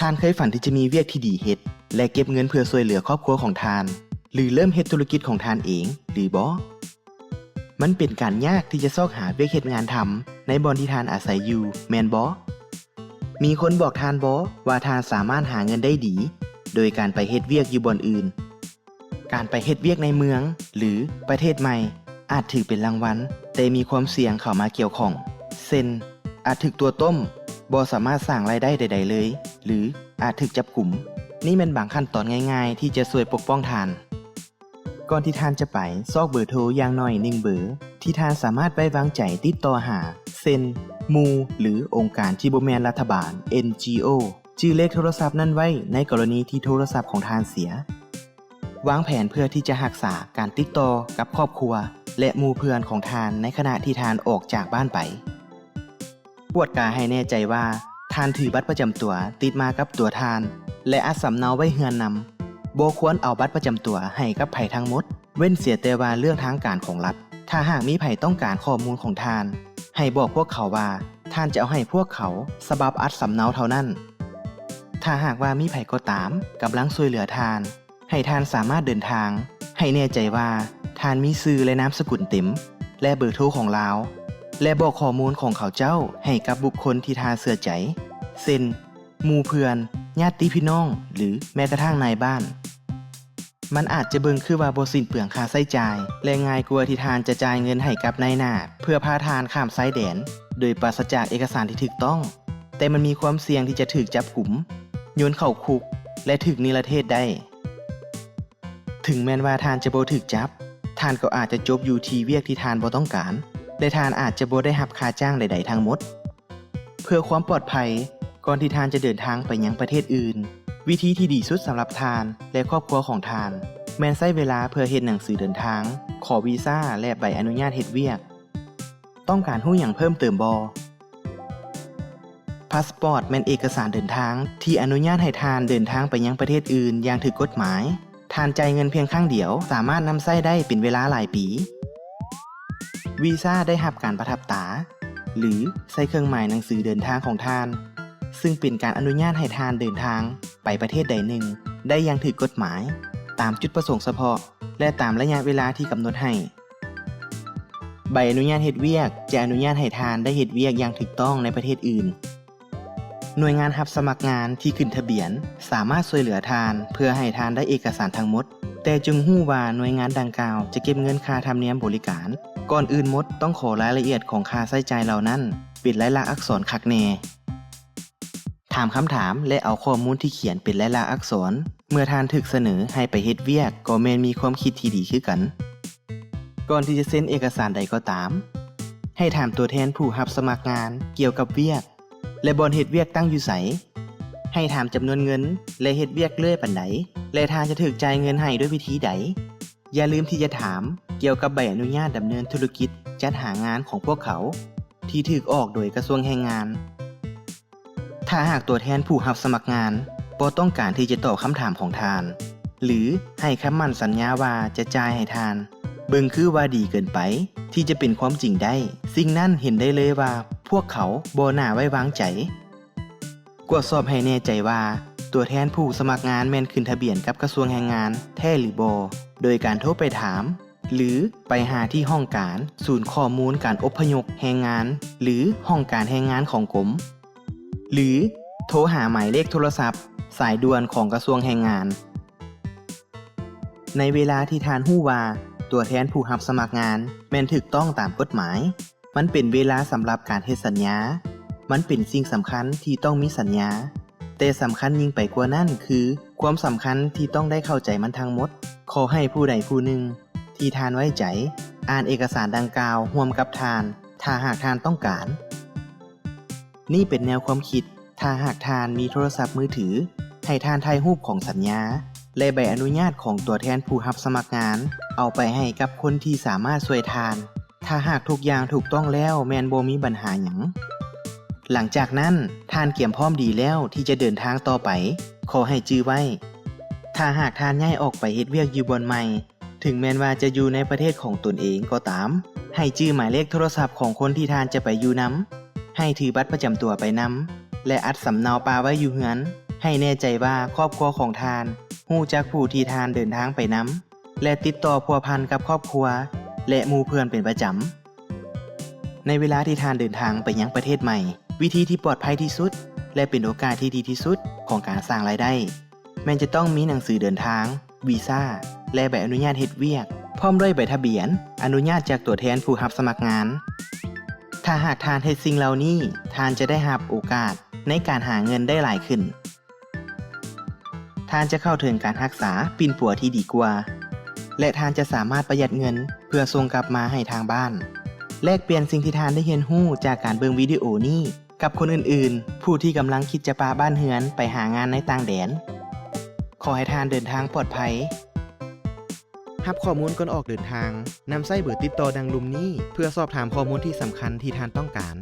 ທ່ານເຄີຍຝັນທີ່ຈະມີວຽກທີ່ດີເຮັດ ແລະ ເກັບເງິນເພື່ອຊ່ວຍເຫຼືອຄອບຄົວຂອງທ່ານ ຫຼື ເລີ່ມເຮັດທຸລະກິດຂອງທ່ານເອງ ຫຼືບໍ່? ມັນເປັນການຍາກທີ່ຈະຊອກຫາວຽກເຮັດງານທຳໃນບ່ອນທີ່ທ່ານອາໄສຢູ່, ແມ່ນບໍ່? ມີຄົນບອກທ່ານບໍ່ວ່າທ່ານສາມາດຫາເງິນໄດ້ດີໂດຍການໄປເຮັດວຽກຢູ່ບ່ອນອື່ນ? ການໄປເຮັດວຽກໃນເມືອງ ຫຼື ປະເທດໃໝ່ ອາດຖືເປັນລາງວັນ, ແຕ່ມີຄວາມສ່ຽງເຂົ້າມາກ່ຽວຂ້ອງ, ເຊັ່ນ ອາດຖືຕົວະຕົ້ມ, ບໍ່ສາມາດສ້າງລາຍໄດ້ໃດໆເລີຍ ຫຼື ອາດຖືກຈັບກຸມ. ນີ້ແມ່ນບາງຂັ້ນຕອນງ່າຍໆທີ່ຈະຊ່ວຍປົກປ້ອງທ່ານ. ກ່ອນທີ່ທ່ານຈະໄປ, ຊອກເບີໂທຢ່າງໜ້ອຍໜຶ່ງເບີ ທີ່ທ່ານສາມາດໄວ້ວາງໃຈຕິດຕໍ່ຫາ, ເຊັ່ນ ໝູ່ ຫຼື ອົງການທີ່ບໍ່ແມ່ນລັດຖະບານ, ເອັນຈີໂອ. ຈື່ເລກໂທລະສັບນັ້ນໄວ້ໃນກໍລະນີທີ່ໂທລະສັບຂອງທ່ານເສຍ. ວາງແຜນເພື່ອທີ່ຈະຮັກສາການຕິດຕໍ່ກັບຄອບຄົວ ແລະ ໝູ່ເພື່ອນຂອງທ່ານໃນຂະນະທີ່ທ່ານອອກຈາກບ້ານໄປ. ກວດກາໃຫ້ແນ່ໃຈວ່າທ່ານຖືບັດປະຈຳຕົວຕິດມາກັບຕົວທ່ານ ແລະ ອັດສຳເນົາໄວ້ເຮືອນນຳ. ບໍ່ຄວນເອົາບັດປະຈຳຕົວໃຫ້ກັບໃຜທັງໝົດ, ເວັ້ນເສຍແຕ່ວ່າເລື່ອງທາງການຂອງລັດ. ຖ້າຫາກມີໃຜຕ້ອງການຂໍ້ມູນຂອງທ່ານ, ໃຫ້ບອກພວກເຂົາວ່າທ່ານຈະເອົາໃຫ້ພວກເຂົາສະບັບອັດສຳເນົາເທົ່ານັ້ນ. ຖ້າຫາກວ່າມີໃຜກໍຕາມກຳລັງຊ່ວຍເຫຼືອທ່ານ, ໃຫ້ທ່ານສາມາດເດີນທາງ, ໃຫ້ແນ່ໃຈວ່າທ່ານມີຊື່ ແລະ ນາມສະກຸນເຕັມ ແລະ ເບີໂທຂອງລາວ ແລະ ບອກຂໍ້ມູນຂອງເຂົາເຈົ້າໃຫ້ກັບບຸກຄົນທີ່ທ່ານເຊື່ອໃຈ, ເຊັ່ນ ໝູ່ເພື່ອນ, ຍາດຕິພີ່ນ້ອງ ຫຼື ແມ້ກະທັ່ງນາຍບ້ານ. ມັນອາດຈະເບິ່ງຄືວ່າບໍ່ສິ້ນເປືອງຄ່າໃຊ້ຈ່າຍ ແລະ ງ່າຍກວ່າທີ່ທ່ານຈະຈ່າຍເງິນໃຫ້ກັບນາຍໜ້າເພື່ອພາທ່ານຂ້າມຊາຍແດນໂດຍປາສະຈາກເອກະສານທີ່ຖືກຕ້ອງ, ແຕ່ມັນມີຄວາມສ່ຽງທີ່ຈະຖືກຈັບກຸມ, ໂຍນເຂົ້າຄຸກ ແລະ ຖືກເນລະເທດໄດ້. ເຖິງແມ່ນວ່າທ່ານຈະບໍ່ຖືກຈັບ, ທ່ານກໍອາດຈະຈົບຢູ່ທີ່ວຽກທີ່ທ່ານບໍ່ຕ້ອງການ ແລະ ທ່ານອາດຈະບໍ່ໄດ້ຮັບຄ່າຈ້າງໃດໆທັງໝົດ. ເພື່ອຄວາມປອດໄພ, ກ່ອນທີ່ທ່ານຈະເດີນທາງໄປຍັງປະເທດອື່ນ, ວິທີທີ່ດີສຸດສຳລັບທ່ານ ແລະ ຄອບຄົວຂອງທ່ານ ແມ່ນໃຊ້ເວລາເພື່ອເຮັດໜັງສືເດີນທາງ, ຂໍວີຊາ ແລະ ໃບອະນຸຍາດເຮັດວຽກ. ຕ້ອງການຮູ້ຫຍັງເພີ່ມເຕີມບໍ່? ພາສປອດແມ່ນເອກະສານເດີນທາງທີ່ອະນຸຍາດໃຫ້ທ່ານເດີນທາງໄປຍັງປະເທດອື່ນຢ່າງຖືກກົດໝາຍ. ທ່ານຈ່າຍເງິນພຽງຄັ້ງດຽວ ສາມາດນຳໃຊ້ໄດ້ເປັນເວລາຫຼາຍປີ. ວີຊາໄດ້ຮັບການປະທັບຕາ ຫຼື ໃສ່ເຄື່ອງໝາຍໜັງສືເດີນທາງຂອງທ່ານ, ຊຶ່ງເປັນການອະນຸຍາດໃຫ້ທ່ານເດີນທາງໄປປະເທດໃດໜຶ່ງໄດ້ຢ່າງຖືກກົດໝາຍ, ຕາມຈຸດປະສົງສະເພາະ ແລະ ຕາມໄລຍະເວລາທີ່ກຳນົດໃຫ້. ໃບອະນຸຍາດເຮັດວຽກຈະອະນຸຍາດໃຫ້ທ່ານໄດ້ເຮັດວຽກຢ່າງຖືກຕ້ອງໃນປະເທດອື່ນ. ໜ່ວຍງານຮັບສະໝັກງານທີ່ຂຶ້ນທະບຽນສາມາດຊ່ວຍເຫຼືອທ່ານເພື່ອໃຫ້ທ່ານໄດ້ເອກະສານທັງໝົດ, ແຕ່ຈົ່ງຮູ້ວ່າໜ່ວຍງານດັ່ງກ່າວຈະເກັບເງິນຄ່າທຳນຽມບໍລິການ. ກ່ອນອື່ນໝົດ, ຕ້ອງຂໍລາຍລະອຽດຂອງຄ່າໃຊ້ຈ່າຍເຫຼົ່ານັ້ນເປັນລາຍລັກອັກສອນຄັກແນ່. ຖາມຄຳຖາມ ແລະ ເອົາຂໍ້ມູນທີ່ຂຽນເປັນລາຍລັກອັກສອນເມື່ອທ່ານຖືກສະເໜີໃຫ້ໄປເຮັດວຽກກໍແມ່ນມີຄວາມຄິດທີ່ດີຄືກັນ. ກ່ອນທີ່ຈະເຊັນເອກະສານໃດກໍຕາມ, ໃຫ້ຖາມຕົວແທນຜູ້ຮັບສະໝັກງານກ່ຽວກັບວຽກ ແລະ ບ່ອນເຮັດວຽກຕັ້ງຢູ່ໃສ. ໃຫ້ຖາມຈຳນວນເງິນ ແລະ ເຮັດວຽກເລື້ອຍປານໃດ ແລະ ທ່ານຈະຖືກຈ່າຍເງິນໃຫ້ດ້ວຍວິທີໃດ. ຢ່າລືມທີ່ຈະຖາມກ່ຽວກັບໃບອະນຸຍາດດຳເນີນທຸລະກິດຈັດຫາງານຂອງພວກເຂົາ ທີ່ຖືກອອກໂດຍກະຊວງແຮງງານ. ຖ້າຫາກຕົວແທນຜູ້ຮັບສະໝັກງານບໍ່ຕ້ອງການທີ່ຈະຕອບຄຳຖາມຂອງທ່ານ ຫຼື ໃຫ້ຄຳໝັ້ນສັນຍາວ່າຈະຈ່າຍໃຫ້ທ່ານ, ເບິ່ງຄືວ່າດີເກີນໄປທີ່ຈະເປັນຄວາມຈິງໄດ້, ສິ່ງນັ້ນເຫັນໄດ້ເລີຍວ່າພວກເຂົາບໍ່ໜ້າໄວ້ວາງໃຈ. ກວດສອບໃຫ້ແນ່ໃຈວ່າຕົວແທນຜູ້ສະໝັກງານແມ່ນຂຶ້ນທະບຽນກັບກະຊວງແຮງງານແທ້ຫຼືບໍ່, ໂດຍການໂທໄປຖາມ ຫຼື ໄປຫາທີ່ຫ້ອງການສູນຂໍ້ມູນການອົບພະຍົບແຮງງານ ຫຼື ຫ້ອງການແຮງງານຂອງກົມ ຫຼື ໂທຫາໝາຍເລກໂທລະສັບສາຍດ່ວນຂອງກະຊວງແຮງງານ. ໃນເວລາທີ່ທ່ານຮູ້ວ່າຕົວແທນຜູ້ຮັບສະໝັກງານແມ່ນຖືກຕ້ອງຕາມກົດໝາຍ, ມັນເປັນເວລາສຳລັບການເຮັດສັນຍາ. ມັນເປັນສິ່ງສຳຄັນທີ່ຕ້ອງມີສັນຍາ, ແຕ່ສຳຄັນຍິ່ງໄປກວ່ານັ້ນຄືຄວາມສຳຄັນທີ່ຕ້ອງໄດ້ເຂົ້າໃຈມັນທັງໝົດ. ຂໍໃຫ້ຜູ້ໃດຜູ້ໜຶ່ງທີ່ທ່ານໄວ້ໃຈອ່ານເອກະສານດັ່ງກ່າວຮ່ວມກັບທ່ານ ຖ້າຫາກທ່ານຕ້ອງການ. ນີ້ເປັນແນວຄວາມຄິດ ຖ້າຫາກທ່ານມີໂທລະສັບມືຖື, ໃຫ້ທ່ານຖ່າຍຮູບຂອງສັນຍາ ແລະ ໃບອະນຸຍາດຂອງຕົວແທນຜູ້ຮັບສະໝັກງານ ເອົາໄປໃຫ້ກັບຄົນທີ່ສາມາດຊ່ວຍທ່ານ. ຖ້າຫາກທຸກຢ່າງຖືກຕ້ອງແລ້ວແມ່ນບໍ່ມີບັນຫາຫຍັງ. ຫຼັງຈາກນັ້ນ, ທ່ານກຽມພ້ອມດີແລ້ວທີ່ຈະເດີນທາງຕໍ່ໄປ. ຂໍໃຫ້ຈື່ໄວ້, ຖ້າຫາກທ່ານຍ້າຍອອກໄປເຮັດວຽກຢູ່ບ່ອນໃໝ່, ເຖິງແມ່ນວ່າຈະຢູ່ໃນປະເທດຂອງຕົນເອງກໍຕາມ, ໃຫ້ຈື່ໝາຍເລກໂທລະສັບຂອງຄົນທີ່ທ່ານຈະໄປຢູ່ນຳ, ໃຫ້ຖືບັດປະຈຳຕົວໄປນຳ ແລະ ອັດສຳເນົາປະໄວ້ຢູ່ເຮືອນ. ໃຫ້ແນ່ໃຈວ່າຄອບຄົວຂອງທ່ານຮູ້ຈັກຜູ້ທີ່ທ່ານເດີນທາງໄປນຳ ແລະ ຕິດຕໍ່ພົວພັນກັບຄອບຄົວ ແລະ ໝູ່ເພື່ອນເປັນປະຈຳ. ໃນເວລາທີ່ທ່ານເດີນທາງໄປຍັງປະເທດໃໝ່, ວິທີທີ່ປອດໄພທີ່ສຸດ ແລະ ເປັນໂອກາດທີ່ດີທີ່ສຸດຂອງການສ້າງລາຍໄດ້ ແມ່ນຈະຕ້ອງມີໜັງສືເດີນທາງ, ວີຊາ ແລະ ໃບອະນຸຍາດເຮັດວຽກ, ພ້ອມດ້ວຍໃບທະບຽນອະນຸຍາດຈາກຕົວແທນຜູ້ຮັບສະໝັກງານ. ຖ້າຫາກທ່ານເຮັດສິ່ງເຫຼົ່ານີ້, ທ່ານຈະໄດ້ຮັບໂອກາດໃນການຫາເງິນໄດ້ຫຼາຍຂຶ້ນ. ທ່ານຈະເຂົ້າເຖິງການຮັກສາປິ່ນປົວທີ່ດີກວ່າ ແລະ ທ່ານຈະສາມາດປະຢັດເງິນເພື່ອສົ່ງກັບມາໃຫ້ທາງບ້ານ. ແລກປ່ຽນສິ່ງທີ່ທ່ານໄດ້ຮຽນຮູ້ຈາກການເບິ່ງວິດີໂອນີ້ກັບຄົນອື່ນໆ ຜູ້ທີ່ກຳລັງຄິດຈະປະບ້ານເຮືອນໄປຫາງານໃນຕ່າງແດນ. ຂໍໃຫ້ທ່ານເດີນທາງປອດໄພ. ຮັບຂໍ້ມູນກ່ອນອອກເດີນທາງ. ນຳໃຊ້ເບີຕິດຕໍ່ດັ່ງລຸ່ມນີ້ເພື່ອສອບຖາມຂໍ້ມູນທີ່ສຳຄັນທີ່ທ່ານຕ້ອງການ.